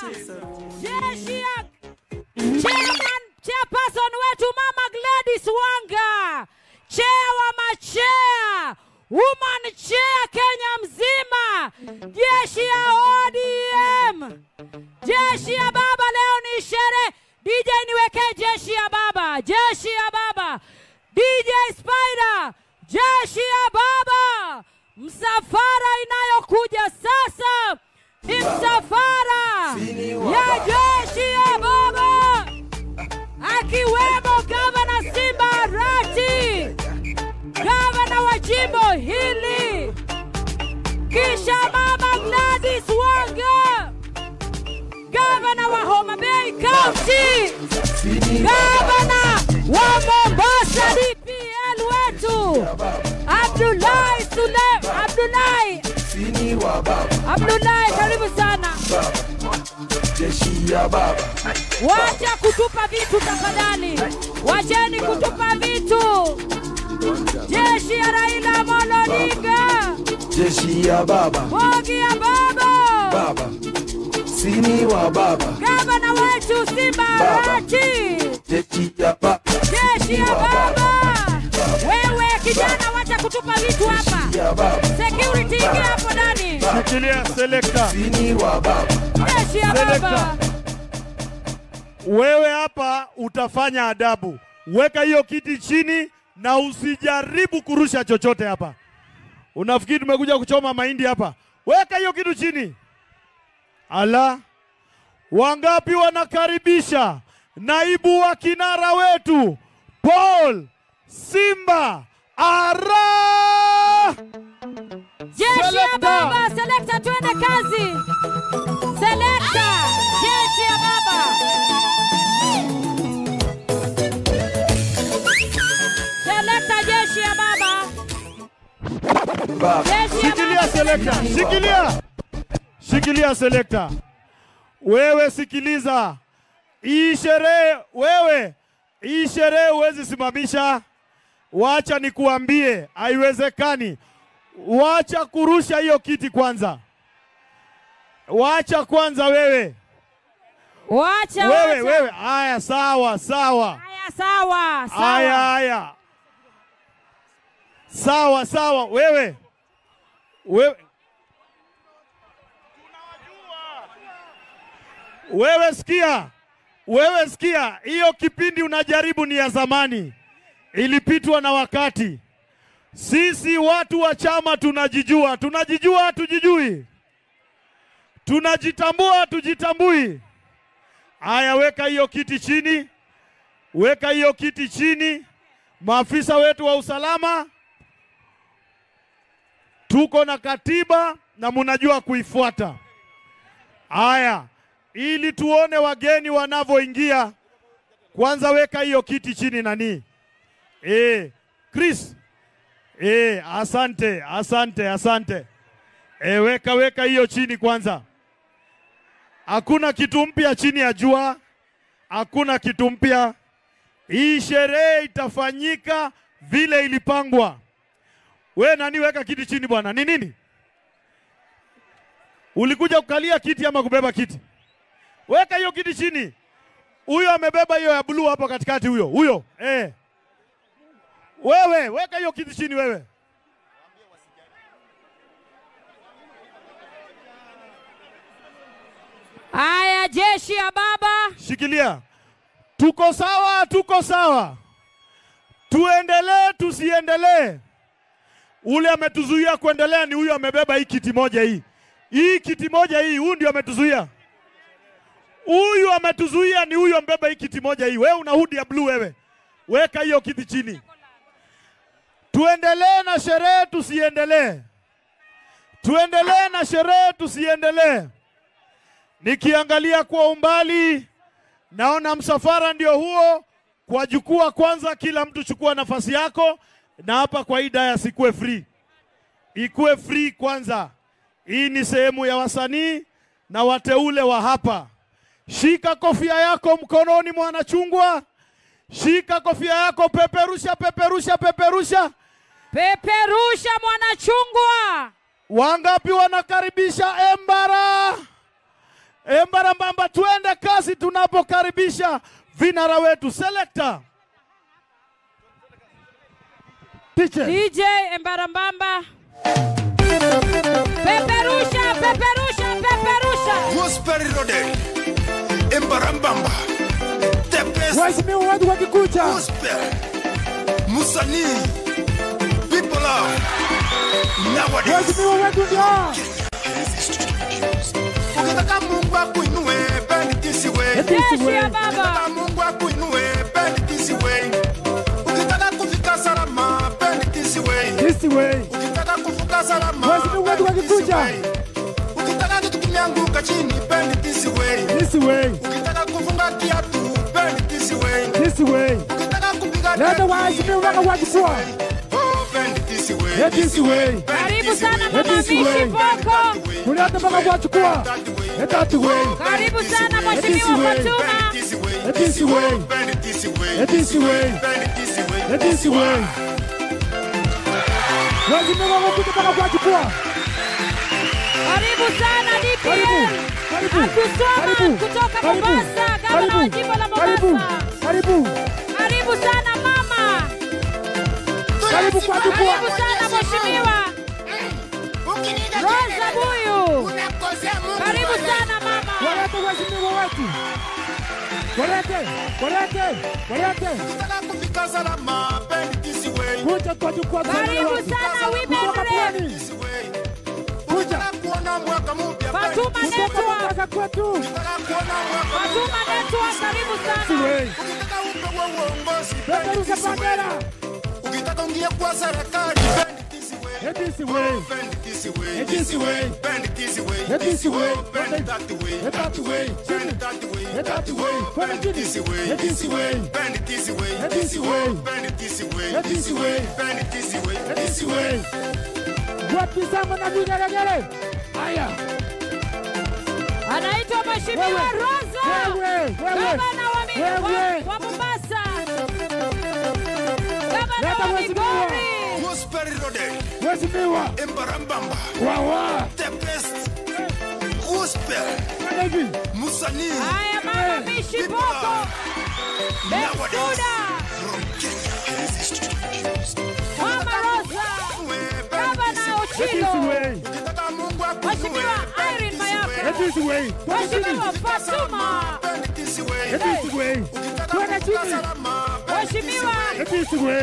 Jeshi ya chairman, chairperson wetu Mama Gladys Wanga, chair wa machea, woman chair Kenya mzima, jeshi ya ODM, jeshi ya baba. Leo ni sherehe. DJ niwekee jeshi ya baba, jeshi ya baba. DJ Spider, jeshi ya baba. Msafara inayokuja sasa ni msafara ya jeshi ya baba, akiwemo Gavana Simba Arati, gavana wa jimbo hili, kisha Mama Gladys Wanga, gavana wa Homa Bay County, gavana wa Mombasa DPL wetu Abdullahi Sulem, Abdullahi Abdullahi, karibu sana. Wacha kutupa vitu tafadhali, wacheni kutupa vitu. Jeshi ya Raila Amolo Odinga, jeshi ya baba, bogi ya baba, baba sini wa baba, gavana wetu Simba Arati, jeshi ya baba, jeshi ya baba. Wewe kijana, wacha kutupa vitu hapa. Security ingia hapo ndani. Shikilia selector. Sini wa baba, jeshi ya baba. Wewe hapa utafanya adabu. Weka hiyo kiti chini na usijaribu kurusha chochote hapa. Unafikiri tumekuja kuchoma mahindi hapa? Weka hiyo kitu chini. Ala, wangapi wanakaribisha naibu wa kinara wetu Paul Simba Ara? Jeshi ya baba, selector, twende kazi. Selector, jeshi ya baba. Selector, jeshi ya baba. Shikilia selector, shikilia. Shikilia selector. Wewe sikiliza. Hii sherehe wewe, hii sherehe huwezi simamisha. Wacha nikuambie, haiwezekani. Wacha kurusha hiyo kiti kwanza. Wacha kwanza wewe. Wacha wewe, wewe. Haya, sawa, sawa. Haya, sawa, sawa. Haya, haya. Sawa, sawa, wewe. Wewe. Wewe sikia. Wewe sikia, hiyo kipindi unajaribu ni ya zamani. Ilipitwa na wakati. Sisi watu wa chama tunajijua. Tunajijua, tujijui. Tunajitambua, tujitambui. Haya, weka hiyo kiti chini. Weka hiyo kiti chini. Maafisa wetu wa usalama, tuko na katiba na mnajua kuifuata. Haya, ili tuone wageni wanavoingia, kwanza weka hiyo kiti chini nani? Chris. Asante, asante, asante. Weka weka hiyo chini kwanza. Hakuna kitu mpya chini ya jua. Hakuna kitu mpya. Hii sherehe itafanyika vile ilipangwa. We nani, weka kiti chini bwana. Ni nini? Ulikuja kukalia kiti ama kubeba kiti? Weka hiyo kiti chini. Huyo amebeba hiyo ya blue hapo katikati huyo. Huyo. Wewe, weka hiyo kiti chini wewe. Aya, jeshi ya baba. Shikilia. Tuko sawa, tuko sawa. Tuendelee, tusiendelee. Ule ametuzuia kuendelea ni huyo amebeba hii kiti moja hii. Hii kiti moja hii, huyu ndio ametuzuia. Huyu ametuzuia ni huyu amebeba hii kiti moja hii. Wewe una hoodie ya blue wewe. Weka hiyo kiti chini. Tuendelee na sherehe, tusiendelee. Tuendelee na sherehe, tusiendelee. Nikiangalia kwa umbali naona msafara ndio huo. Kwa jukwaa kwanza, kila mtu chukua nafasi yako. Na hapa kwa hii dais ikuwe free. Ikuwe free kwanza. Hii ni sehemu ya wasanii na wateule wa hapa. Shika kofia yako mkononi mwanachungwa. Shika kofia yako, peperusha, peperusha, peperusha. Peperusha mwanachungwa. Wangapi wanakaribisha Embara? Embarambamba, tuende kazi tunapokaribisha vinara wetu. Selector DJ Embarambamba. Peperusha, peperusha, peperusha. Gospel Rode Embarambamba. The best. Waheshimiwa watu wakikuja. Gospel Musani. People are nowadays. Waheshimiwa wetu ndio. Ukitaka Mungu akuinue, bend this way. Ukitaka Mungu akuinue, bend this way. Ukitaka kufika salama, bend this way. This way. Ukitaka kuvuka salama, waheshimiwa watu wakikuja. Ukitaka kitu kimeanguka chini, bend this way. This way. Ukitaka kufunga kiatu, bend this way. This way. Ukitaka kupiga leta waheshimiwa wakikuwa. Oh, bend this way. This way. Karibu sana Mama Mishi Boko. Kuleta mpaka kuwachukua. That way. Karibu sana Mheshimiwa Fatuma. This way. This way. This way. Waheshimiwa wakuja mpaka kuwachukua. Karibu sana DPL. Abdulswamad kutoka Mombasa, gavana wa jimbo la Mombasa. Karibu. Karibu sana mama. Karibu kwa jukwaa. Karibu sana Mheshimiwa Rosa Buyu. Karibu sana mama. Walete waheshimiwa wetu. Walete, walete, walete. Ukitaka kufika salama, bend this way. Kuja kwa jukwaa. Karibu sana women rep. Kuja kuona mwaka mpya. Fatuma Network. Fatuma Network, karibu sana. Ukitaka upewe uongozi, bend this way. Ukitaka ungie kwa serikali, bend this way. This way. Bend this way. This way. Bend this way. This way. Bend that way. That way. Bend that way. That way. Bend this way. This way. Bend this way. This way. Bend this way. This way. Bend this way. This way. Wapi sama na vigelegele? Haya. Anaitwa Mheshimiwa Rosa. Gavana wa Mombasa. Gavana wa Migori. Gospel Rode. Mheshimiwa Embarambamba. Wawa. The best. Gospel. Musani. Haya mama Mishi Boko. Bensuda. Mama Rosa. Gavana Ochilo. Mheshimiwa Irene Mayaka. Mheshimiwa Fatuma. Mheshimiwa.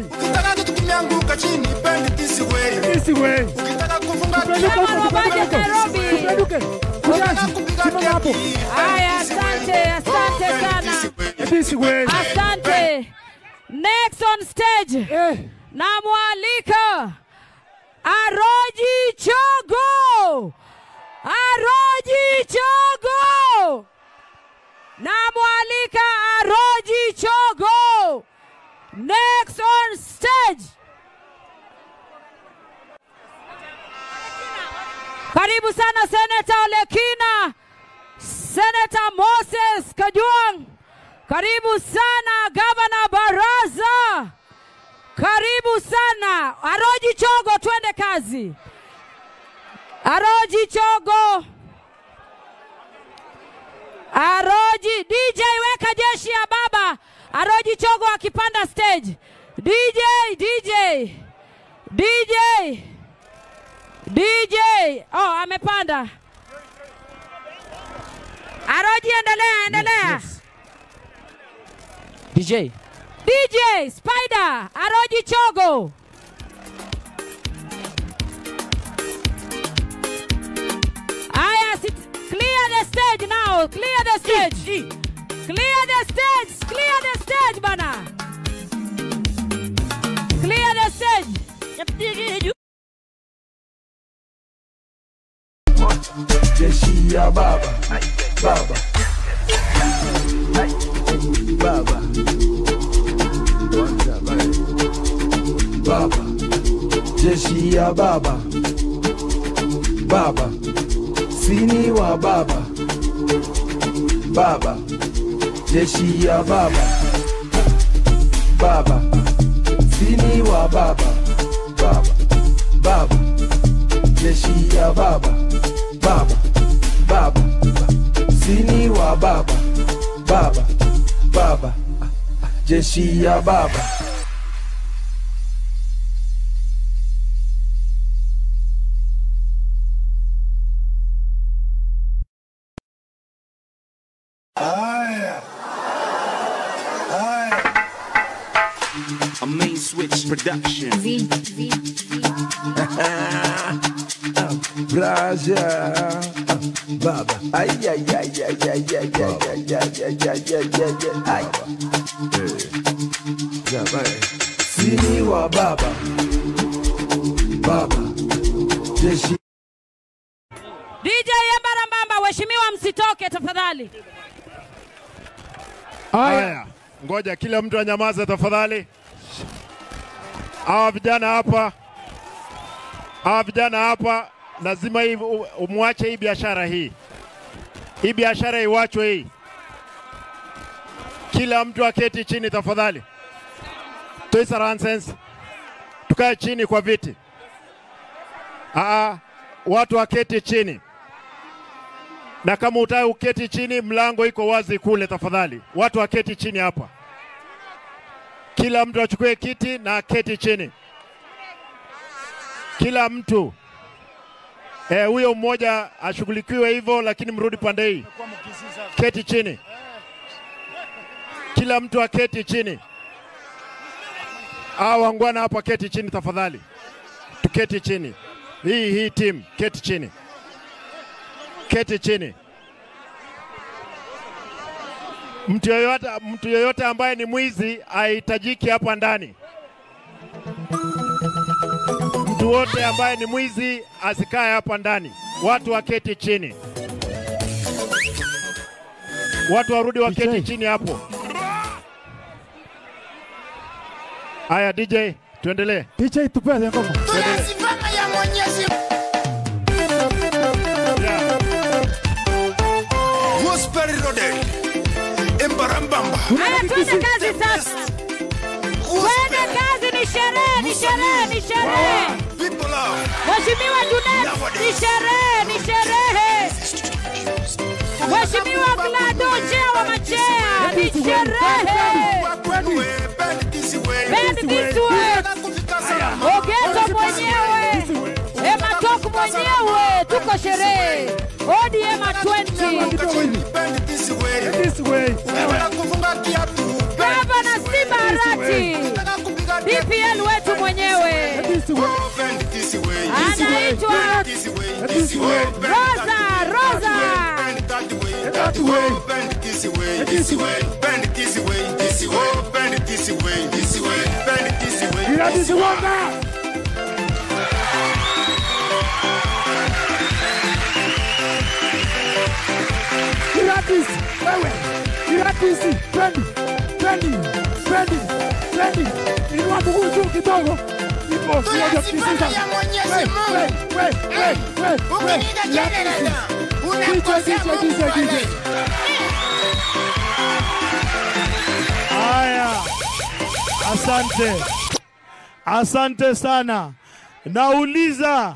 Ukitaka kitu kimeanguka chini, bend this way. This way. Ukitaka kufunga kiatu, Nairobi. Simama hapo. Haya, asante, asante sana. This way. Asante. Next on stage. Namwalika Aroji Chogo. Aroji Chogo. Namwalika Aroji Chogo. Next on stage. Karibu sana Senator Olekina, Senator Moses Kajwang. Karibu sana Governor Baraza. Karibu sana Aroji Chogo, twende kazi. Aroji Chogo. Aroji, DJ weka jeshi ya baba. Aroji Chogo akipanda stage. DJ, DJ, DJ, DJ. Oh, amepanda. Aroji, endelea, endelea. Yes. DJ. DJ Spider, Aroji Chogo. Aya, clear the stage now. Clear the stage. Clear the stage. Clear the stage, bana. Clear the stage. Jeshi ya baba, baba, baba, baba, jeshi ya baba, baba, sini wa baba, baba, jeshi ya baba, baba, sini wa baba, baba, baba, jeshi ya baba, baba, baba, Sini wa baba, baba, baba, jeshi ya baba. A main switch production. V, V, V. Braja, baba, ay ay ay ay ay ay ay ay ay ay ay ay ay ay. Sini wa baba, baba, jeshi. DJ Embarambamba, waheshimiwa msitoke tafadhali. Haya, ngoja kila mtu anyamaze tafadhali. Hawa vijana hapa, hawa vijana hapa lazima umwache hii biashara hii. Hii biashara iwachwe hii. Kila mtu aketi chini tafadhali. Toisa nonsense. Tukae chini kwa viti. Watu waketi chini. Na kama utaki uketi chini, mlango iko wazi kule tafadhali. Watu waketi chini hapa. Kila mtu achukue kiti na aketi chini. Kila mtu. Huyo mmoja ashughulikiwe hivyo, lakini mrudi pande hii. Keti chini. Kila mtu aketi chini. Hawa wangwana hapa keti chini tafadhali. Tuketi chini. Hii team keti chini. Keti chini. Mtu yoyote ambaye ni mwizi hahitajiki hapa ndani. Mtu wote ambaye ni mwizi asikae hapa ndani. Watu waketi chini. Watu warudi waketi chini hapo. Haya DJ, tuendelee. DJ tupe ngoma. Haya, twende kazi sasa. Twende kazi, ni sherehe, ni sherehe, ni sherehe. Mheshimiwa Junet, ni sherehe, ni sherehe. Mheshimiwa Glado, chair wa machea, ni sherehe. Bend this way. Ogeto mwenyewe, Ema Talk mwenyewe, tuko sherehe. ODM 20. Baba na Simba Arati, DPL wetu mwenyewe anaitwa Rosa, Rosa. Gratis, wewe. Gratis, 20, 20, 20, 20. Inua mguu juu kidogo. Ipo sio kisisa. We. DJ. Haya. Asante. Asante sana. Nauliza